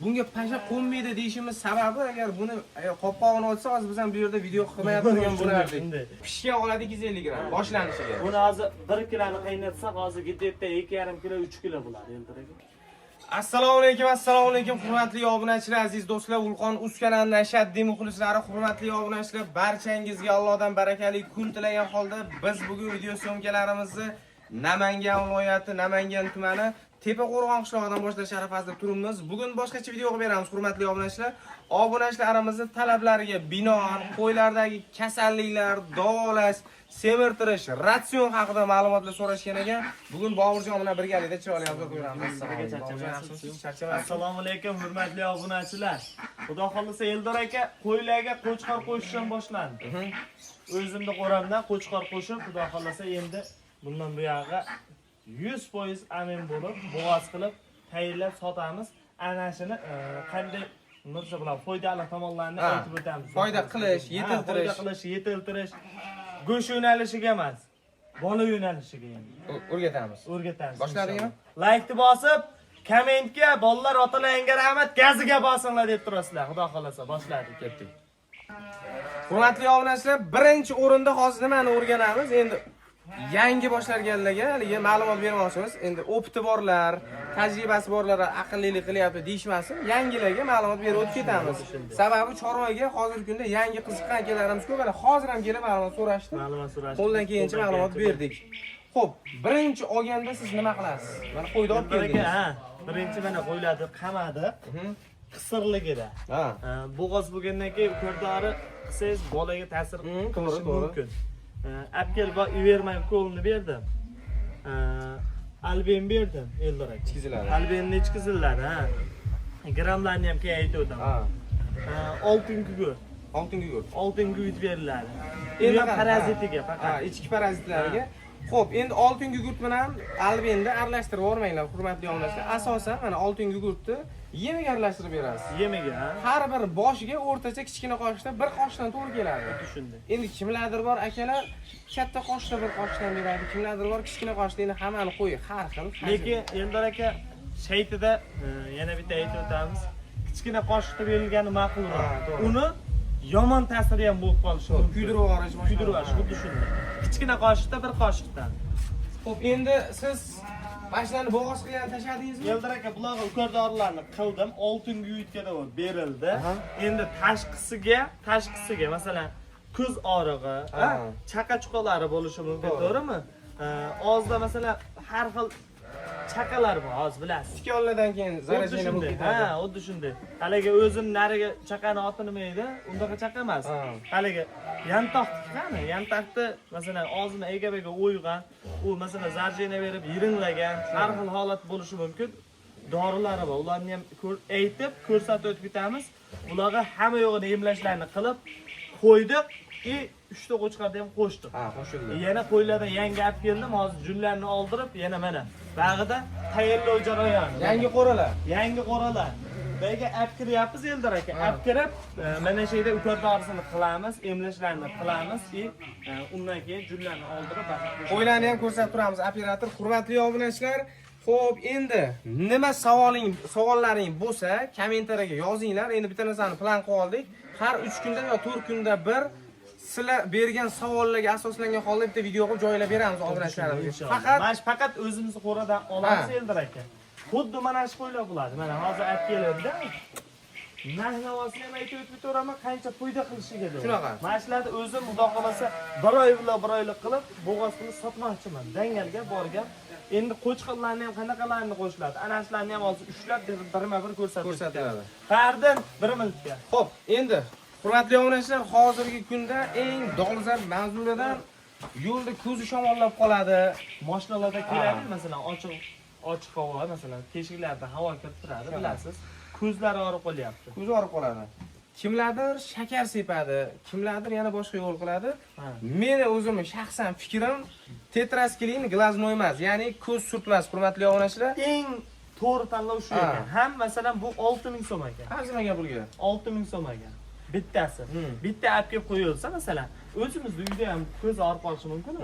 Bunga pasha qo'nmaydi deyishimiz sababi, agar buni qopqog'ini ochsa, hozir biz ham bu yerda video qilmayotgan bo'lardik. Shunday. Pishgan oladi 250 gramm boshlanishiga. Buni hozir 1 kiloni qaynatsak, hozir где-то 2,5 kilo, 3 kilo bo'ladi, Eldor aka. Assalomu alaykum, assalomu alaykum, hurmatli obunachilar, aziz do'stlar, Ulqon uz kanalining ashaddiy muxlislari, hurmatli obunachilar, barchangizga Allohdan barakali kun tilagan holda biz bugun video съёмка larimizni Namangan viloyati, Namangan tumani Tepaqo'rg'on qishlog'idan boshlash arafasida turibmiz. Bugun boshqacha video qilib beramiz, hurmatli obunachilar. Obunachilarimizni talablariga binoan qo'ylardagi kasalliklar, davolash, semirtirish, ratsion haqida ma'lumotlar so'rashgan ekan. Bugun Boburjon bilan birgalikda chiroyli обзор qilib beramiz. Assalomu alaykum. Boburjon, yaxshimisiz? Charchamayapsiz? Assalomu alaykum, hurmatli obunachilar. Xudo xohlasa, Eldor aka, qo'ylarga qo'chqor qo'shishdan boshlandi. O'zimni qo'ramdan qo'chqor qo'shib, Xudo xohlasa, endi bundan buyog'iga 100% amin bo'lib, bo'g'oz qilib tayyorlab sotamiz. Ana shuni qanday nima desa bo'ladi, foydali tomonlarini aytib o'tamiz. Foyda qilish, yetiltirish. Foyda qilish, yetiltirish. Go'sht yo'nalishiga emas, bola yo'nalishiga endi. O'rgatamiz. O'rgatamiz. Boshladingmi? Laykni bosib, kommentga "Bolalar, otalaringga rahmat, gaziga bosinglar" deb turasizlar. Xudo xohlasa, boshladik. Ketdik. Hurmatli obunachilar, birinchi o'rinda hozir nimani o'rganamiz? Endi yangi boshlarganlarga haligi ma'lumot bermoqchimiz. Endi опыт i borlar, tajribasi borlar aqllilik qilyapti deyishmasin. Yangilarga ma'lumot berib o'tib ketamiz. Sababi chorvaga hozirgi kunda yangi qiziqqan akalarimiz ko'p. Mana hozir ham kelib ma'lumot so'rashdi. Ma'lumot so'rashdi. Qo'ldan kelgancha ma'lumot berdik. Xo'p, birinchi olganda siz nima qilasiz? Mana qo'yni olib Eldor aka, keldingiz. Ha, birinchi mana qo'ylarni qamadi. Qisirligida. Ha, bo'g'oz bo'lgandan keyin ko'rdori qilsangiz, bolaga ta'sir qilishi mumkin. Olib kelib Ivermak ukolini berdim. Alben berdim, Eldor aka. Ichkiziladi. Albenni ichkiziladi, ha. Grammlarni ham keyin aytib o'taman. Oltin gugurt. Oltin gugurt. Oltin gugurt beriladi. Endi Endi qara, parazitiga ha, faqat. Ichki parazitlariga. Xo'p, endi oltin gugurt bilan albenni aralashtirib yubormanglar, hurmatli obunachilar. Asosan mana oltin gugurtni yemiga aralashtirib berasiz. Yemiga, ha. Har bir boshiga o'rtacha kichkina qoshiqda bir qoshiqdan to'g'ri keladi. Shunday. Endi kimlardir bor akalar, katta qoshiqda bir qoshiqdan beradi, kimlardir bor kichkina qoshiqda, endi hammani qo'yi har xil. Lekin Eldor aka, shaytida yana bitta aytib o'tamiz. Kichkina qoshiqda berilgani ma'qulroq. Ha, to'g'ri. Uni yomon ta'siri ham bo'lib qolishi mumkin. Kuydirib yuborish, boshqa. Kuydirib yuborish, xuddi shunday. Kichkina qoshiqda bir qoshiqdan. Xo'p, endi siz mashinalarni bo'g'oz qilgan tashladingizmi? Eldor aka, bularga ukol dorilarni qildim. Oltin gugurtga berildi. Endi tashqisiga masalan, ko'z og'rig'i, chaqa chuqalari bo'lishi mumkin, to'g'rimi? Og'izda masalan har xil chaqalar bor, hozir bilasiz. Tikonlardan keyin Xuddi заражение bo'lib shunday. ketadi. Ha, xuddi shunday. Haligi o'zim narigi chaqani oti nima edi? Undaqa chaqa emas. Haligi yantoqniki qani? Yantoqni masalan og'zini ega-bega o'ygan, u masalan заражение berib yiringlagan, har xil holat bo'lishi mumkin. Dorilari bor. Ularni ham aytib, ko'rsatib o'tib ketamiz. Ularga hamma yo'g'ini emlashlarni qilib qo'ydik и 3 ta qo'chqorni ham qo'shdik. Ha, qo'shildi. Yana qo'ylardan yangi olib keldim. Hozir junlarni oldirib, yana mana bag'ida tayyorlov jarayoni. Yangi qo'ralar. Yangi qo'ralar. Buyoqqa olib kiryapmiz, Eldor aka. Olib kirib, mana shu yerda ukol dorisini qilamiz, emlashlarni qilamiz и undan keyin junlarni oldirib bag'ida Qo'ylarni ham ko'rsatib turamiz operator. Hurmatli obunachilar, xo'p, endi nima savollaring bo'lsa, kommentariyaga yozinglar. Endi bitta narsani plan qilib oldik. Har 3 kunda yo 4 kunda bir sizlar bergan savollarga asoslangan holda bitta video qilib joylab beramiz obunachilarimizga. Inshaalloh. Faqat Mana shu faqat o'zimizni qo'radan olamiz, Eldor aka. Xuddi mana shu qo'ylar bo'ladi. Mana hozir olib kelindi. Narx navosini ham aytib o'tib ketaveraman, qancha foyda qilishiga deb. Shunaqa. Mana shularni o'zim xudo xohlasa bir oy bilan bir oylik qilib, bo'g'oz qilib sotmoqchiman. Dangalga borgan. Endi qo'chqorlarni ham qanaqalarini qo'shiladi. Ana shularni ham hozir ushlab birma-bir ko'rsatib Ko'rsatiladi. Qayerdan bir minutga. Xo'p, endi hurmatli obunachilar, hozirgi kunda eng dolzarb mavzulardan yo'lda ko'zi shamollab qoladi. Mashinalarda keladi, masalan, ochiq ochiq havo, masalan, teshiklarda havo kirib turadi, bilasiz. Ko'zlari og'rib qolyapti. Ko'zi og'rib qoladi. Kimlardir shakar sepadi, kimlardir yana boshqa yo'l qiladi. Meni o'zimni shaxsan fikrim, тетрациклин глазной emas, ya'ni ko'z surtmas, hurmatli obunachilar. Eng to'g'ri tanlov shu ekan. Ham masalan bu 6000 so'm ekan. Arzimagan pulga. 6000 so'm ekan. Bittasi. Bitta olib kelib qo'yilsa, masalan, o'zimizni uyda ham ko'zi og'rib qolishi mumkin.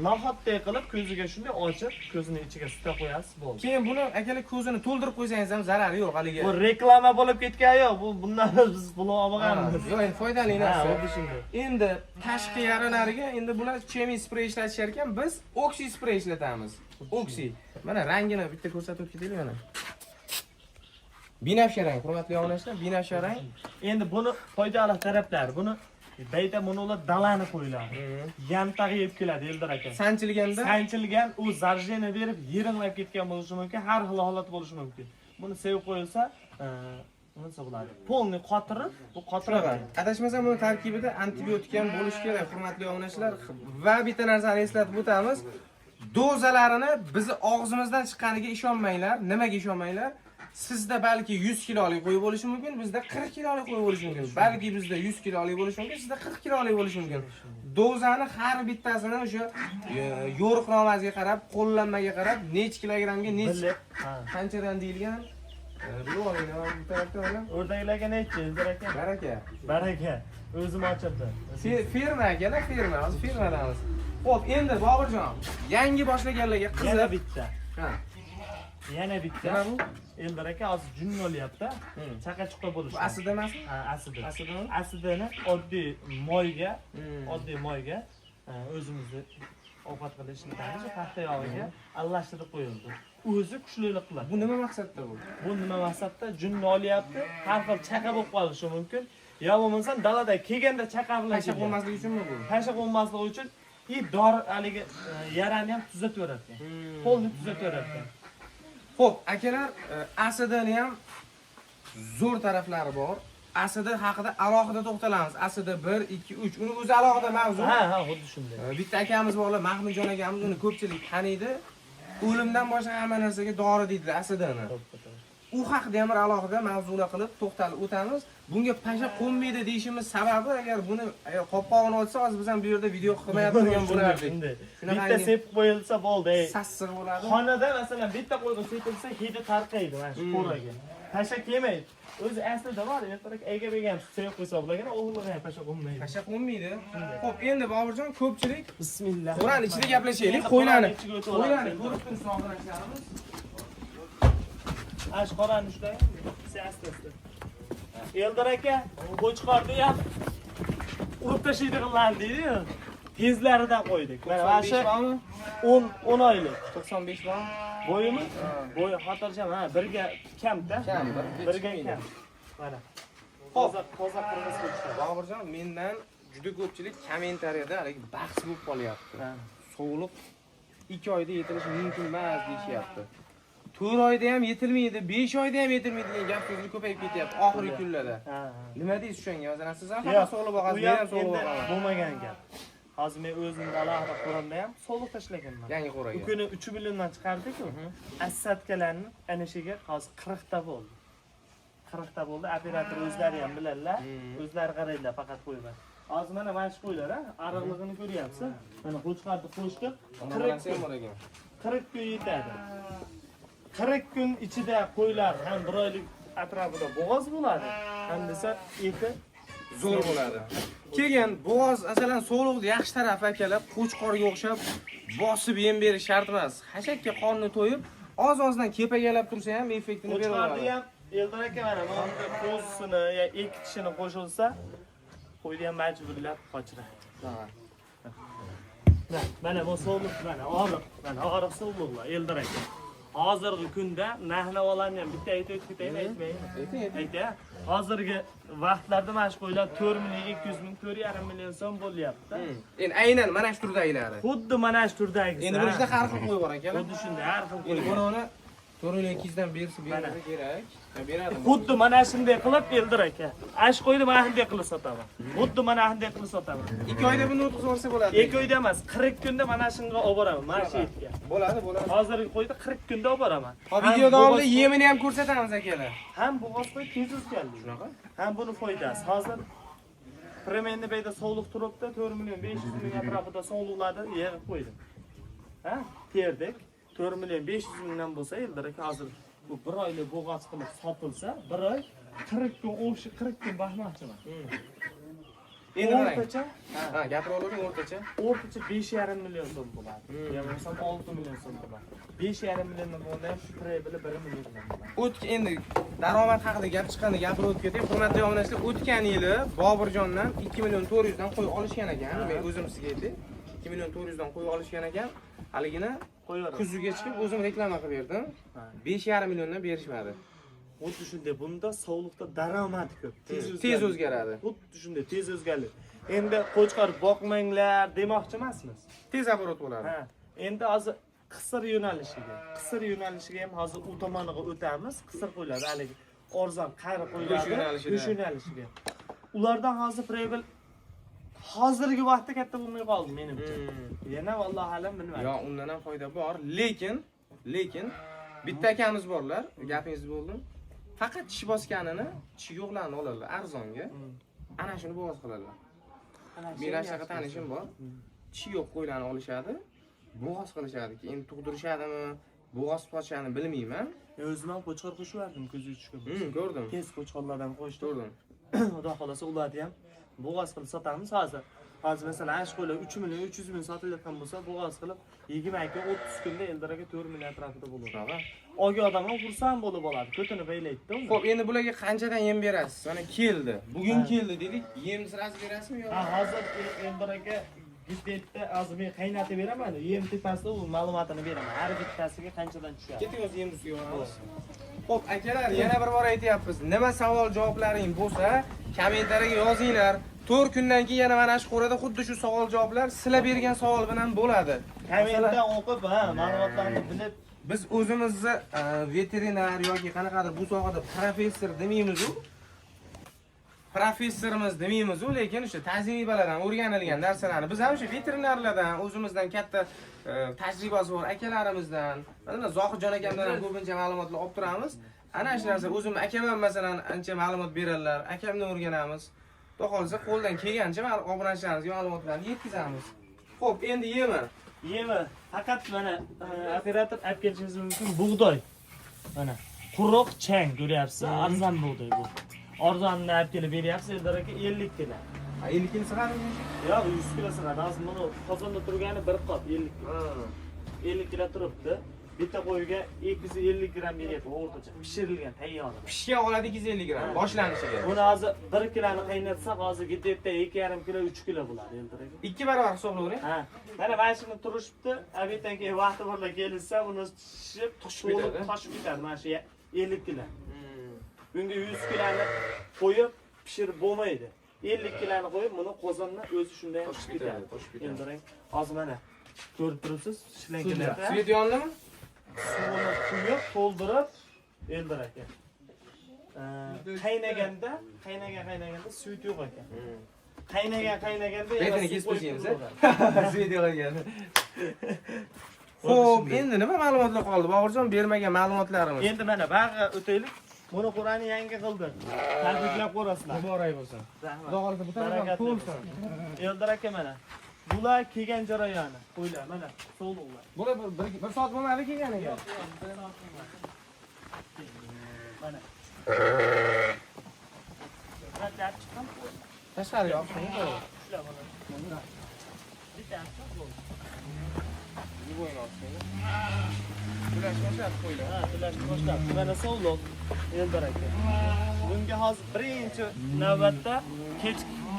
Nohotday qilib ko'ziga shunday ochib, ko'zini ichiga suta qo'yasiz, bo'ldi. Keyin buni akalar ko'zini to'ldirib qo'ysangiz ham zarari yo'q haligi. Bu reklama bo'lib ketgan yo'q. Bu bundan biz pul olmaganmiz. Yo'q, endi foydali Ha, narsa. xuddi shunday. Endi tashqi yaralariga endi bular chemiy sprey ishlatishar ekan, biz oksi sprey ishlatamiz. Oksi. Mana rangini bitta ko'rsatib o'tib ketaylik mana. Binafsha rang, hurmatli obunachilar, binafsha rang. Endi buni foydali taraflari, buni bayda monolar dalani qo'yiladi. Yantaq yeb keladi Eldor aka. Sanchilganda Sanchilgan u zarjena berib yiringlab ketgan bo'lishi mumkin, har xil holat bo'lishi mumkin. Buni sevib qo'yilsa, nima bo'ladi? Polni qotirib, bu qotiradi. Adashmasam buni tarkibida antibiotik ham bo'lishi kerak, hurmatli obunachilar. Va bitta narsani eslatib o'tamiz. Dozalarini bizni og'zimizdan chiqqaniga ishonmanglar. Nimaga ishonmanglar? Sizda balki 100 kilolik qo'y bo'lishi mumkin, bizda 40 kilolik qo'y bo'lishi mumkin. Balki bizda 100 kilolik bo'lishi mumkin, sizda 40 kilolik bo'lishi mumkin. Dozani har bittasini o'sha yo'riqnomasiga qarab, qo'llanmaga qarab, necha kilogrammga necha Bilib, ha. qanchadan deyilgan? Bilib oling, bu tarafda mana. O'rdaklarga nechi Eldor aka? Baraka. Baraka. O'zim ochirdim. Ferma akalar, ferma, hozir fermadamiz. Xo'p, endi Boburjon, yangi boshlaganlarga Yana qiziq. bitta. Ha, Yana bitta. nima bu? Eldor aka hozir junni olyapti. Chaqa-chuqa bo'lishi. Bu asid emasmi? Ha, asidi. Asidimi? Asidini oddiy moyga, oddiy moyga o'zimizni ovqat qilib ishlatamiz, paxta yog'iga aralashtirib qo'yildi. O'zi kuchlilik qiladi. Bu nima maqsadda bu? Bu nima maqsadda? Junni olyapti, har xil chaqa bo'lib qolishi mumkin. Yo bo'lmasam dalada kelganda chaqa bilan Pasha kelgan. qo'nmasligi uchunmi bu? Pasha qo'nmasligi uchun и dori haligi yarani ham tuzatib beradi. Qo'lni tuzatib beradi. Xo'p, akalar, asidini ham zo'r taraflari bor. Asidi haqida alohida to'xtalamiz. Asidi 1, 2, 3. Uni o'zi alohida mavzu. Ha, ha, xuddi shunday. Bitta akamiz borlar, Mahmudjon akamiz, uni ko'pchilik taniydi. O'limdan boshqa hamma narsaga dori deydi asidini. U haqida ham bir alohida mavzular qilib to'xtalib o'tamiz. Bunga pasha qo'nmaydi deyishimiz sababi, agar buni agar qopqog'ini ochsa, hozir biz ham bu yerda video qilmayotgan bo'lardik. Shunday. Shunaqangi Bitta sepib qo'yilsa bo'ldi, ey. Sassiq bo'ladi. Xonada masalan bitta qo'yga sepilsa hidi tarqaydi mana shu qo'raga. Pasha kelmaydi. O'zi aslida bor, ertaroq ega ham sut sevib qo'ysa bo'lgan, o'g'liga ham pasha qo'nmaydi. Pasha qo'nmaydi. Xo'p, endi Boburjon, ko'pchilik Bismillah. Qo'rani ichida gaplashaylik, Endi qo'ylarni. qo'rani ichiga o'tib olamiz. Qo'ylarni ko'rib tursin obunachilarimiz. Ash qorani ushlang. Asta asta. Eldor aka, qo'chqorni ham urib tashlaydiganlarni deydi-yu. Tezlaridan qo'ydik. Mana shu 95 bormi? 10 10 oylik. 95 bormi? Bo'yimi? Bo'yi xotirjam, ha, birga kamda. Kam, Birga kam. Mana. Xo'p. Toza toza qirg'iz qo'chqor. Boburjon, mendan juda ko'pchilik kommentariyada haligi bahs bo'lib qolyapti. Sovliq 2 oyda yetilishi mumkin emas deyishyapti. 4 oyda ham yetilmaydi, 5 oyda ham yetilmaydi degan gap so'zlar ko'payib ketyapti oxirgi kunlarda. Ha, ha. Nima deysiz shunga? Masalan, siz ham Yo'q, faqat sog'liq boqasiz, u men ham ham sog'liq endi boqaman. bo'lmagan gap. Hozir men o'zimni alohida qo'ramda ham sovliq tashlaganman. Yangi U qo'raga. kuni 3 milliondan chiqardik-ku. Assatkalarni anishiga hozir 40 ta bo'ldi. 40 ta bo'ldi. Operator o'zlari ham biladilar. O'zlari qaraydilar faqat qo'ylar. Hozir mana shu qo'ylar, ha, ariqligini ko'ryapsiz. Mana qo'chqorni qo'shdik. Ona 40 bolasi ham kun, bor ekan. 40 kun yetadi. 40 kun ichida qo'ylar ham bir oylik atrofida bo'g'oz bo'ladi, ham desa eti Zo'r bo'ladi. Keyin bo'g'oz, masalan, sog'liqni yaxshi tarafi akalar, qo'chqorga o'xshab bosib yem berish shart emas. Xashakka qorni to'yib, oz-ozdan kepagalab tursa ham effektini Qo'chqorni beraveradi. ham Eldor aka mana bunda qo'zisini yo ikki tishini qo'shilsa, qo'yni ham majburlab qochiradi. Mana bu sovliq, mana og'riq, mana og'riq sovliqlar Eldor aka. Hozirgi kunda narx-navolarni ham bitta aytib o'tib ketaymi, aytmaymi? Ayting, ayting. Aytay. Hozirgi vaqtlarda mana shu qo'ylar 4 million 200 ming, 4,5 million so'm bo'lyapti. Endi aynan mana shu turdagilari. Xuddi mana shu turdagisi. Endi buni ichida har xil qo'y bor akalar. Xuddi shunday har xil Endi qo'y. buni 4 million 200 dan bersa bermasa kerak. Ya beradi. Xuddi mana shunday qilib Eldor aka. Ash qo'yni mana shunday qilib sotaman. Xuddi mana shunday qilib sotaman. 2 oyda buni o'tkazib olsa bo'ladi. 2 oyda emas, 40 kunda mana shunga olib boraman, mana shu yerga. Bo'ladi, bo'ladi. Hozirgi qo'yni 40 kunda olib boraman. Hop, Ham video davomida bo'g'oz- yemini ham ko'rsatamiz akalar. Ham bo'g'oz qo'y tez o'sganlik. Shunaqa? Ham buni foydasi. Hozir Premenni beyda sovliq turibdi, 4 million 500 ming atrofida sovliqlarni yig'ib qo'ydim. Ha? Terdik. 4 million 500 mingdan bo'lsa, Eldor aka hozir bu bir oylik bo'g'oz qilib sotilsa, bir oy 40 kun, o'sha 40 kun baxmoqchiman. Endi qarang. O'rtacha, Ha, gapira olavering o'rtacha. O'rtacha 5,5 million so'm bo'ladi. Yo bo'lmasam 6 million so'm bo'ladi. 5,5 milliondan bo'lganda ham прибыли 1 milliondan bo'ladi. Endi daromad haqida gap chiqqanda gapirib o'tib ketay. Hurmatli obunachilar, o'tgan yili Boburjondan 2 million 400 dan qo'y olishgan ekan. Men o'zim sizga aytay. 2 million 400 dan qo'y olishgan ekan. Haligini Qo'yaveradi. kuzuga chiqib o'zim reklama qilib berdim. Ha. 5,5 milliondan berishmadi. Xuddi shunday, bunda sovliqda daromad ko'p. Tez o'zgaradi. Tez o'zgaradi. Xuddi shunday, tez o'zgaradi. Endi qo'chqor boqmanglar demoqchi emasmiz. Tez оборот bo'ladi. Ha, endi hozir qisir yo'nalishiga, qisir yo'nalishiga ham hozir u tomoniga o'tamiz. Qisir qo'yiladi, haligi arzon qari qo'yiladi. Go'sht yo'nalishida. Go'sht yo'nalishiga. Ulardan hozir прибыль hozirgi vaqtda katta bo'lmay qoldi menimcha. Yana vallohu alam bilmadim. Yo, undan ham foyda bor, lekin bitta akamiz borlar, gapingizni bo'ldim. Faqat tish bosganini, tishi yo'qlarni oladilar arzonga. Ana shuni bo'g'oz qiladilar. Ana shu Meni shunaqa yaxshi. tanishim bor. Tishi yo'q qo'ylarni olishadi, bo'g'oz qilishadi. Endi tug'dirishadimi, bo'g'oz sochishini bilmayman. Men o'zim ham qo'chqor qo'shib yubordim ko'zga tushgan. Ko'rdim. Tez qo'chqorlardan qo'shdim. Ko'rdim. Xudo xohlasa ularni ham bo'g'oz qilib sotamiz hozir. Hozir masalan ana shu qo'ylar 3 million 300 ming sotilayotgan bo'lsa, bo'g'oz qilib 22 30 kunda Eldor aka 4 million atrofida bo'ladi. Shunaqa. Olgan odam ham xursand bo'lib oladi, ko'tini baylaydi-da uni. Xo'p, endi bularga qanchadan yem berasiz? Mana keldi. Bugun Ha. keldi dedik. Yem sirasi berasizmi yo? Ha, hozir Eldor aka bitta hozir men qaynatib beraman, yem tepasida u ma'lumotini beraman. Har bittasiga qanchadan tushadi. Keting o'zi yem ustiga boramiz. Xo'p, akalar, yana bir bor aytyapmiz. Nima savol javoblaring bo'lsa, kommentariyaga yozinglar. 4 kundan keyin yana mana shu qo'rada xuddi shu savol javoblar sizlar bergan savol bilan bo'ladi. Kommentdan o'qib, ha, ma'lumotlarni bilib Biz o'zimizni veterinar yoki qanaqadir bu sohada professor demaymiz-u. Professorimiz demaymiz-u, lekin o'sha tajribalardan o'rganilgan narsalarni biz ham o'sha veterinarlardan, o'zimizdan katta tajribasi bor akalarimizdan, masalan, Zohidjon akamdan ham ko'pincha ma'lumotlar olib turamiz. Ana shu narsa o'zim akam ham masalan ancha ma'lumot beradilar, akamdan o'rganamiz. Xudo xohlasa qo'ldan kelgancha obunachilarimizga ma'lumotlarni yetkazamiz. Xo'p, endi yemi. Yemi faqat mana operator olib kelishingiz mumkin bug'doy. Mana quruq chang ko'ryapsiz, arzon bug'doy bu. Arzonni olib kelib beryapsiz Eldor aka 50 kilo. Ha, 50 kilo sig'adimi? Yo'q, 100 kilo sig'adi. Hozir buni qozonda turgani bir qop 50 kilo. 50 kilo turibdi. Bitta qo'yga 250 gramm beryapti o'rtacha pishirilgan tayyor. Pishgan oladi 250 gramm boshlanishiga. Buni hozir 1 kiloni qaynatsak, hozir где-то 2,5 kilo, 3 kilo bo'ladi Eldor aka. 2 barobar hisoblayvering. Ha, mana shuni turishibdi. Обед dan keyin vaqti borlar kelishsa, uni shishib, Toshib ketadi. Toshib ketadi mana shu 50 kilo. Bunga 100 kiloni qo'yib pishirib bo'lmaydi. 50 kiloni qo'yib, buni qozondan o'zi shunday ham Toshib pishib ketadi, ketadi. toshib ketadi. Endi qarang, hozir mana ko'rib turibsiz, shlankalarda Свет yondimi? Suvini quyib, to'ldirib, Eldor aka. Qaynaganda, qaynaganda sut yo'q ekan. Qaynaganda yana Betini suv kesib qo'yib qo'yamiz. turaveradi. Свет yo'q. Xo'p, endi nima ma'lumotlar qoldi? Boburjon bermagan ma'lumotlarimiz. Endi mana bag'a o'taylik. Buni qo'rani yangi qildi. Tabriklab qo'rasizlar. Muborak bo'lsin. Rahmat. Xudo xohlasa bu taraf ham Barakatli to'lsin. Eldor aka mana. Bular kelgan jarayoni. Qo'ylar mana so'liqlar. Bular bir soat bo'lmadi kelganiga. Mana. Bitta chiqqan. Tashqariga olib chiqing. Shular mana. Bitta chiqqan bo'ldi. Bo'yni olib chiqing. Tulash boshladi qo'ylar. Ha, tulashni boshlabdi. Mana sovliq Eldor aka. Bunga hozir birinchi navbatda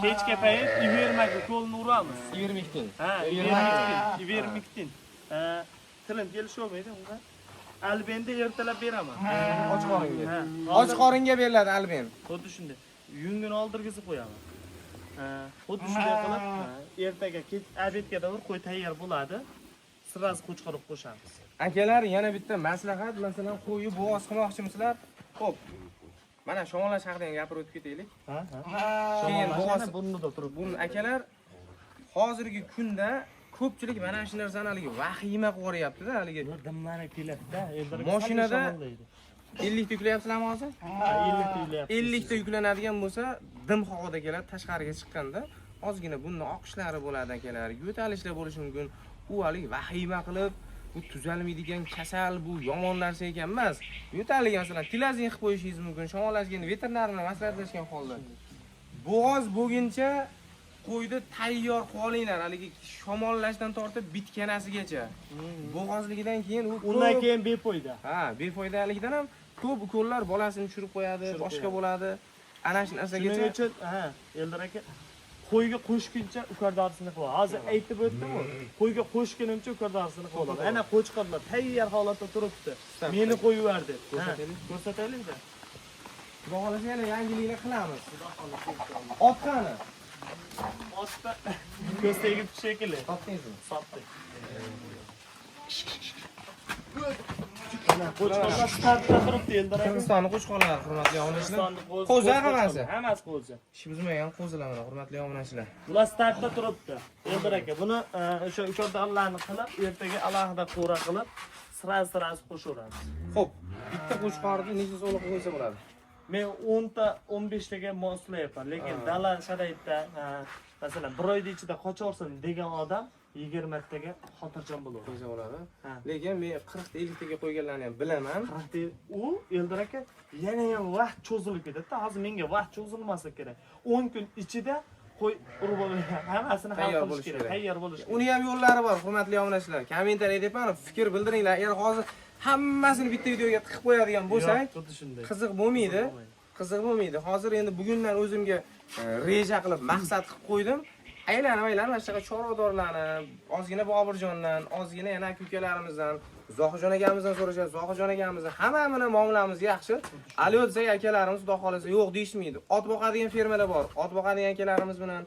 kechga payt ivermak ukolini uramiz. Ivermektin. Ha, ivermektin, ivermektin. Tilim kelisholmaydi unga. Albenda ertalab beraman. Och qoringa. Ha, Och qoringa beriladi alben. Xuddi shunday. Yungini oldirgizib qo'yaman. Ha, xuddi shunday qilib, ha, ertaga kech обед ga davr qo'y tayyor bo'ladi. Сразу qo'chqor qo'shamiz. Akalar, yana bitta maslahat, masalan, qo'yni bo'g'oz qilmoqchimisizlar? Xo'p. Mana shamollash haqida ham gapirib o'tib ketaylik. Ha, ha. Keyin bo'g'oz burnida turib. Buni akalar hozirgi kunda ko'pchilik mana shu narsani haligi vahima qilib yuboryapti-da, haligi Bular dimlanib keladi-da. Mashinada 50 ta yuklayapsizlarmi hozir? Ha, 50 ta yuklayapmiz. 50 ta yuklanadigan bo'lsa, dim havoda keladi, tashqariga chiqqanda ozgina bunni oqishlari bo'ladi akalar, yo'talishlar bo'lishi mumkin. U haligi vahima qilib, Bu tuzalmaydigan kasal, bu yomon narsa ekan emas. Yo'talliga masalan tilazin qilib qo'yishingiz mumkin, shamollashgan veterinar bilan maslahatlashgan holda. Bo'g'oz bo'lguncha qo'yni tayyor qilib olinglar, haligi shamollashdan tortib bitkanasigacha. Bo'g'ozligidan keyin u Undan keyin befoyda. Ha, befoydaligidan ham ko'p ukollar bolasini tushirib qo'yadi, Tushirib boshqa qo'yadi. bo'ladi. Ana shu Shuning narsagacha uchun, ha, Eldor aka, qo'yga qo'shguncha ukol dorisini qilib ol. Hozir aytib o'tdim-ku. Qo'yga qo'shgunimcha ukol dorisini qilib ol. Ana qo'chqorlar tayyor holatda turibdi. Meni qo'yib yubor deb. Ko'rsataylik. Ko'rsataylik-da. Xudo xohlasa yana yangiliklar qilamiz. Ot qani? Otda ko'z tegib shekilli. Sotdingizmi? Sotdik. Mana qo'chqorlar startda turibdi Eldor aka. Qirg'izistonni qo'chqorlari, hurmatli obunachilar. Qirg'izistonni Qo'zi hammasi. Hammasi qo'zi. Ish buzmagan qo'zilar mana, hurmatli obunachilar. Bular startda turibdi. Eldor aka, buni o'sha ukol dorilarni qilib, ertaga alohida qo'ra qilib, sira-sirasi qo'shaveramiz. Xo'p, bitta qo'chqorni necha so'mga qo'ysa bo'ladi? Men 10 ta 15 taga moslayapman, lekin dala sharoitda, masalan, bir oyda ichida qochaversin degan odam 20 taga xotirjam bo'ladi. Qo'ysa bo'ladi. Ha. Lekin men 40 ta 50 taga qo'yganlarni ham bilaman. 40 ta u Eldor aka yana ham vaqt cho'zilib ketadi. Hozir menga vaqt cho'zilmasa kerak. 10 kun ichida qo'y urib olgan hammasini hal Tayyor qilish bo'lishi kerak. kerak. Tayyor bo'lish kerak. Uni ham yo'llari bor, hurmatli obunachilar. Kommentariy deb fikr bildiringlar. Agar hozir hammasini bitta videoga tiqib qo'yadigan bo'lsak, Yo'q, xuddi shunday. qiziq bo'lmaydi. Qiziq bo'lmaydi. Hozir endi bugundan o'zimga reja qilib, maqsad qilib qo'ydim. Aylanib aylanib mana shunaqa chorvadorlarni, ozgina Boburjondan, ozgina yana aka ukalarimizdan, Zohidjon akamizdan so'rashadi. Zohidjon akamizdan hamma bilan muomalamiz yaxshi. Ali o'tsak akalarimiz xudo xohlasa yo'q deyishmaydi. Ot boqadigan fermalar bor. Ot boqadigan akalarimiz bilan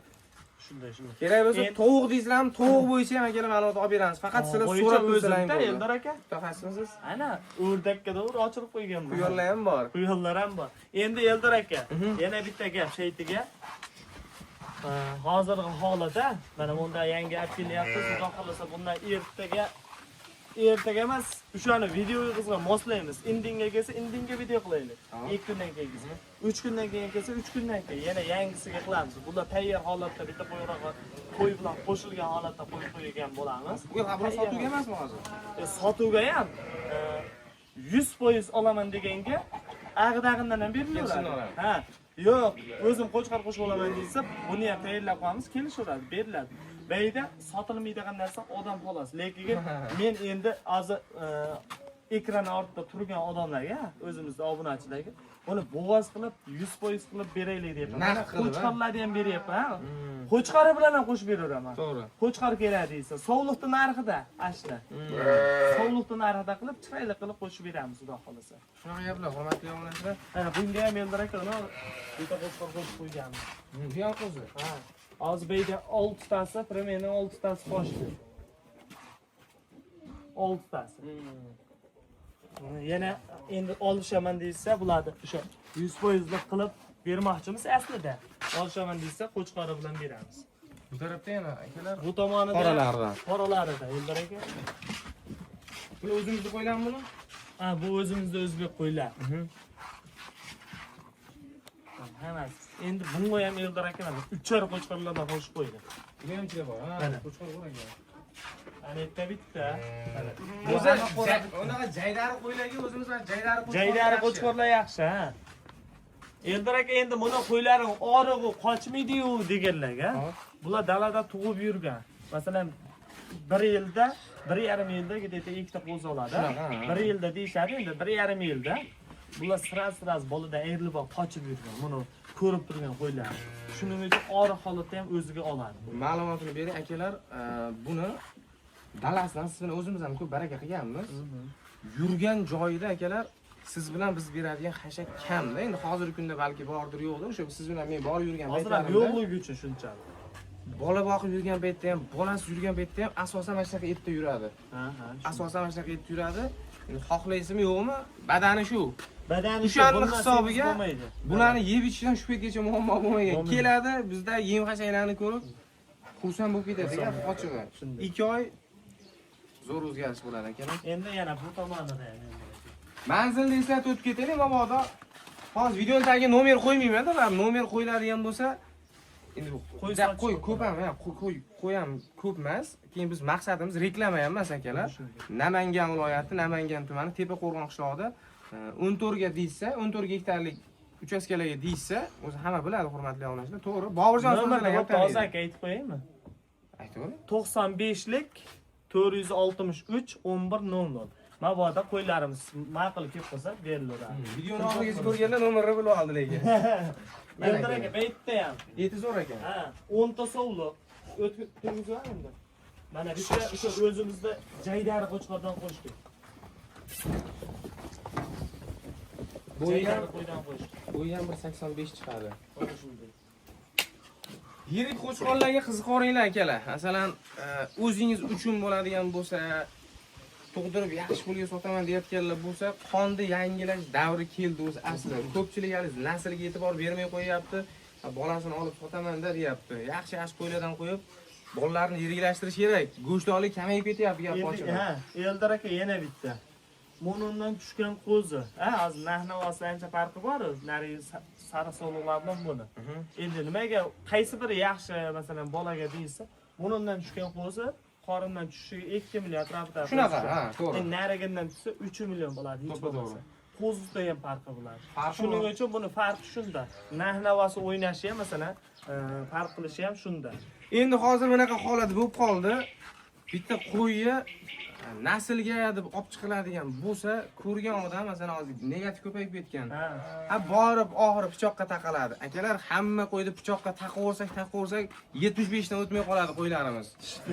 Shunday, shunday. kerak bo'lsa tovuq deysizlarmi, tovuq bo'yicha ham akalar ma'lumot olib beramiz. Faqat sizlar Bo'yicha so'rab tursalar o'zimda bo'ldi. Eldor aka. Mutaxassismisiz? Ana o'rdakka to'g'ri ochirib qo'yganman. Quyonlar ham bor. Quyonlar ham bor. Endi Eldor aka, yana bitta gap shaytiga. Hozirgi holatda mana bunda yangi olib kelyapmiz. Xudo xohlasa bundan ertaga emas, o'shani video yig'izga moslaymiz. Indinga kelsa indinga video qilaylik. Tamam. 2 kundan keyin kelsa, 3 kundan keyin kelsa 3 kundan keyin yana yangisiga qilamiz. Bular tayyor holatda bitta qo'yroq qo'y bilan qo'shilgan holatda qo'yib qo'ygan bo'lamiz. Bu buni sotuvga emasmi hozir? Sotuvga ham 100% olaman deganga ag'dag'indan ham berilaveradi. Kelishini oladi. Ha, yo'q, o'zim qo'chqor qo'shib olaman desa, buni ham tayyorlab qo'yamiz, kelishaveradi, beriladi. Bayda sotilmaydigan narsa odam xolos. Lekin men endi hozir ekran ortida turgan odamlarga, o'zimizni obunachilarga buni bo'g'oz qilib 100% qilib beraylik deyapman. Narx qilib, ha? Qo'chqorlarni ham beryapman. Ha. Qo'chqori bilan ham qo'shib beraveraman. To'g'ri. Qo'chqor kerak deysa, sovliqni narxida, ashla. Sovliqni narxida qilib, chiroyli qilib qo'shib beramiz, xudo xohlasa. Shunaqa gaplar, hurmatli obunachilar. Ana bunga ham Eldor aka uni bitta qo'chqor qo'shib qo'yganmiz. Bu ham qo'zi. Ha. Hozir bu yerda 6 tasi, примерно 6 tasi qo'shdi. 6 tasi. Yana endi olishaman deysa, bularni o'sha 100% qilib bermoqchimiz aslida. Olishaman deysa, qo'chqori bilan beramiz. Bu tarafda yana akalar Bu tomonida qoralardan. Qoralarida Eldor aka. Buni o'zimizni qo'ylanmi buni? Ha, bu o'zimizda o'zbek qo'ylar. Hammasi. Endi bunga ham Eldor aka mana uchar qo'chqorlardan qo'shib qo'ydi. Bu ham ichida bor. Ha, Mana. qo'chqor bor ekan. Ana yerda bitta. Mana. O'zi unaqa jaydari qo'ylarga o'zimiz mana jaydari qo'chqor. Jaydari qo'chqorlar yaxshi, ha. Eldor aka endi buni qo'ylaring orig'i qochmaydi-yu deganlarga. Bular dalada tug'ib yurgan. Masalan, 1 yilda, 1,5 yilda где-то ikkita qo'zi oladi. Shunaqa, ha. 1 yilda deyishadi endi 1,5 yilda. Bular sira-sira boladan ayrilib olib qochib yurgan. Buni ko'rib turgan qo'ylar. Shuning uchun og'riq holatda ham o'ziga oladi. Ma'lumotini bering akalar, buni dalasidan siz bilan o'zimiz ham ko'p baraka qilganmiz. Yurgan joyida akalar siz bilan biz beradigan xashak kamda. Endi hozirgi kunda balki bordir yo'qdir. O'sha siz bilan men borib yurgan Hozir ham paytlarimda yo'qligi uchun shunchalik. bola boqib yurgan paytda ham, bolasi yurgan paytda ham asosan mana shunaqa etda yuradi. Ha, ha. Asosan mana shunaqa etda yuradi. Endi xohlaysizmi yo'qmi? Badani shu. Badani shu, O'shani bundan hisobiga semiz bo'lmaydi. Bularni yeb ichishdan shu paytgacha muammo bo'lmagan. Bo'lmaydi. Keladi, bizda yem xashaklarni ko'rib xursand bo'lib ketadi, gap ochig'i. Shunday. 2 oy zo'r o'zgarish bo'ladi akalar. Endi yana bu tomonida ham endi. Manzilni eslatib o'tib ketaylik mabodo. Hozir videoni tagiga nomer qo'ymayman-da, baribir nomer qo'yiladigan bo'lsa, Endi bu Qo'y ja, sotish qo'y ko'p. Ko'p ham, ha, qo'y ham ko'p emas. Keyin biz maqsadimiz reklama ham emas, akalar. Namangan viloyati, Namangan tumani, Tepaqo'rg'on qishlog'ida 14 ga deyishsa, 14 gektarlik uchastkalarga deyishsa, o'zi hamma biladi, hurmatli obunachilar. To'g'ri. Boburjon Nomerni so'zini bo'pti, hozir aka aytib qo'yaymi? Aytavering. 95lik 463 11 00. Mabodo qo'ylarimiz ma'qul kelib qolsa, berilaveradi. Videoni oxirigacha ko'rganlar nomerni bilib oldi lekin. Mana Eldor aka, bu yerda ham. Eti zo'r ekan. Ha, 10 ta sovliq. O'tkazib endi. Mana bitta o'sha o'zimizda jaydari qo'chqordan qo'shdik. Bo'yi ham, Jaydari qo'ydan qo'shdik. bo'yi ham 1.85 chiqadi. Mana shunday. Yirik qo'chqorlarga qiziqoringlar, akalar. Masalan, o'zingiz uchun bo'ladigan bo'lsa, tug'dirib yaxshi pulga sotaman deyotganlar bo'lsa, qonni yangilash davri keldi o'zi asli. Ko'pchilik hali naslga e'tibor bermay qo'yapti. Ha, bolasini olib sotaman-da deyapti. Yaxshi yaxshi qo'ylardan qo'yib, bolalarni yiriklashtirish kerak. Go'shtlik kamayib ketyapti, gap Endi, ochig'i. ha, Eldor aka, yana bitta. Bundan tushgan qo'zi. Ha, hozir narx navosida ancha farqi bor, narigi sariq sovliqlar bilan buni. Endi nimaga qaysi biri yaxshi, masalan, bolaga deyilsa, bundan tushgan qo'zi qorindan tushishiga 2 million atrofida. Shunaqa, ha, to'g'ri. Endi narigidan tushsa 3 million bo'ladi, hech To'ppa bo'lmasa. To'g'ri. Qo'zida ham farqi bo'ladi. Farqi Shuning bor. uchun buni farqi shunda. Narx navosi o'ynashi ham, masalan, farq qilishi ham shunda. Endi hozir bunaqa holat bo'lib qoldi. Bitta qo'yni naslga deb olib chiqiladigan bo'lsa, ko'rgan odam, masalan, hozir negativ ko'payib ketgan. Ha, borib oxiri pichoqqa taqaladi. Akalar, hamma qo'yni pichoqqa taqaversak, taqaversak 75 dan o'tmay qoladi qo'ylarimiz.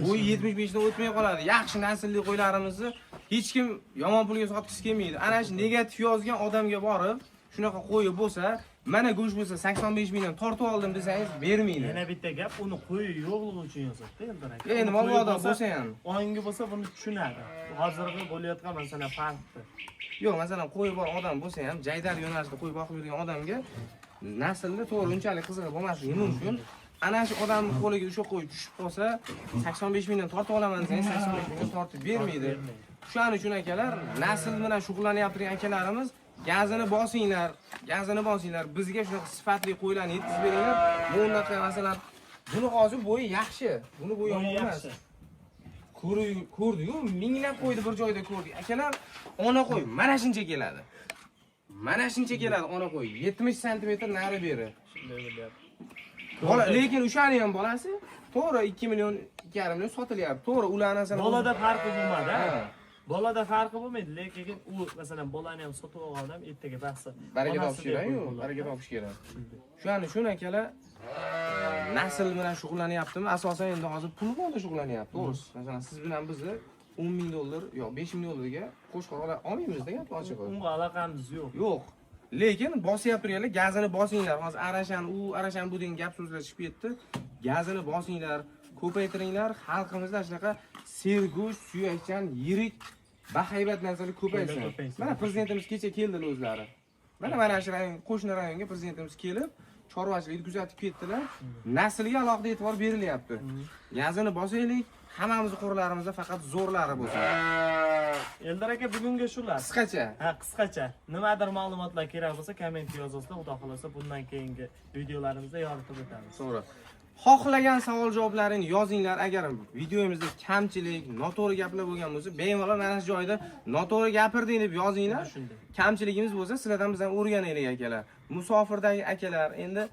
Bu 75 dan o'tmay qoladi. Yaxshi naslli qo'ylarimizni hech kim yomon pulga sotgisi kelmaydi. Ana shu negativ yozgan odamga borib, shunaqa qo'yi bo'lsa, mana go'sht bo'lsa 85 mingdan tortib oldim desangiz, bermaydi. Yana bitta gap, uni qo'yi yo'qligi uchun yozadi Eldor aka. Endi Uni qo'yi mabodo bo'lsa, bo'lsa ham. Ongi bo'lsa buni tushunadi. Hozirgi bo'layotgan masalan farqni. Yo'q, masalan, qo'yi bor odam bo'lsa ham, jaydar yo'nalishida qo'y boqib yurgan odamga naslni to'g'ri unchalik qizig'i bo'lmasligi mumkin. Ana shu odamning qo'liga o'sha qo'y tushib qolsa, 85 mingdan tortib olaman desangiz, 85 mingdan tortib bermaydi. Shuning uchun akalar, nasl bilan shug'ullanyapti akalarimiz, gazini bosinglar, gazini bosinglar, bizga shunaqa sifatli qo'ylarni yetkazib beringlar. Bu unaqa, masalan, buni hozir bo'yi yaxshi, buni bo'yi yomon Bo'yi emas. yaxshi. Ko'rdik-ku, minglab qo'yni bir joyda ko'rdik. Akalar, ona qo'y mana shuncha keladi. Mana shuncha keladi ona qo'y. 70 santimetr nari beri. Shunday bo'lyapti. Bola, lekin o'shani ham bolasi to'g'ri 2 million, 2,5 million sotilyapti. To'g'ri, ularni masalan Bolada farqi bo'lmadi. Ha. Bolada farqi bo'lmaydi, lekin u masalan bolani ham sotib olgan odam ertaga baxsi. Baraka onasi topish deb kerak-ku, qo'yib baraka bo'ladi. topish kerak. Shuning uchun akalar, nasl bilan shug'ullanyaptimi? Asosan endi hozir pul borda shug'ullanyapti, to'g'risi. Masalan, siz bilan bizni 10 ming dollar, yo'q, 5 ming dollarga qo'chqor ola olmaymizda, gap ochig'i. Unga aloqamiz yo'q. Yo'q. Lekin bosyapti turganlar, gazini bosinglar. Hozir arashan, u arashan bu degan gap so'zlar chiqib ketdi. Gazini bosinglar, ko'paytiringlar. Xalqimizda shunaqa sergo'sht, suyakchan, yirik, bahaybat narsalar ko'paysin. Ko'paysin. Mana prezidentimiz kecha keldilar o'zlari. Mana shu rayon, qo'shni rayonga prezidentimiz kelib, chorvachilikni kuzatib ketdilar. Naslga alohida e'tibor berilyapti. Gazini bosaylik, hammamizni qo'rlarimizda faqat zo'rlari bo'lsin. Eldor aka, bugunga shular. Qisqacha. Ha, qisqacha. Nimadir ma'lumotlar kerak bo'lsa, kommentga yozasizlar. Xudo xolasa, bundan keyingi videolarimizda yoritib o'tamiz. To'g'ri. Xohlagan savol javoblarini yozinglar. Agar videomizda kamchilik, noto'g'ri gaplar bo'lgan bo'lsa, bemalol mana shu joyda noto'g'ri gapirding deb yozinglar. Shunday. Kamchiligimiz bo'lsa, sizlardan biz ham o'rganaylik, akalar. Musofirdagi akalar, endi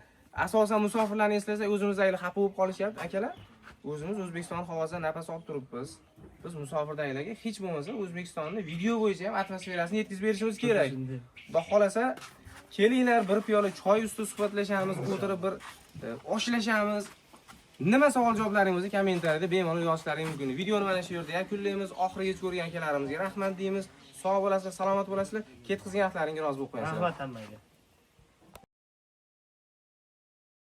asosan musofirlarni eslasak, o'zimizdagilar xafa bo'lib qolishyapti, akalar. O'zimiz O'zbekiston havosidan nafas olib turibmiz. Biz musofirdagilarga hech bo'lmasa O'zbekistonni video bo'yicha ham atmosferasini yetkazib berishimiz kerak. Shunday. Xudo xolasa, kelinglar, bir piyola choy ustida suhbatlashamiz, o'tirib bir oshlashamiz. Nima savol javoblaring bo'lsa, kommentariyada bemalol yozishlaring mumkin. Videoni mana shu yerda yakunlaymiz. Oxirigacha ko'rgan akalarimizga rahmat deymiz. Sog' bo'lasizlar, salomat bo'lasizlar. Ketkazgan vaqtlaringga rozi bo'lib qo'yasizlar. Rahmat hammaga.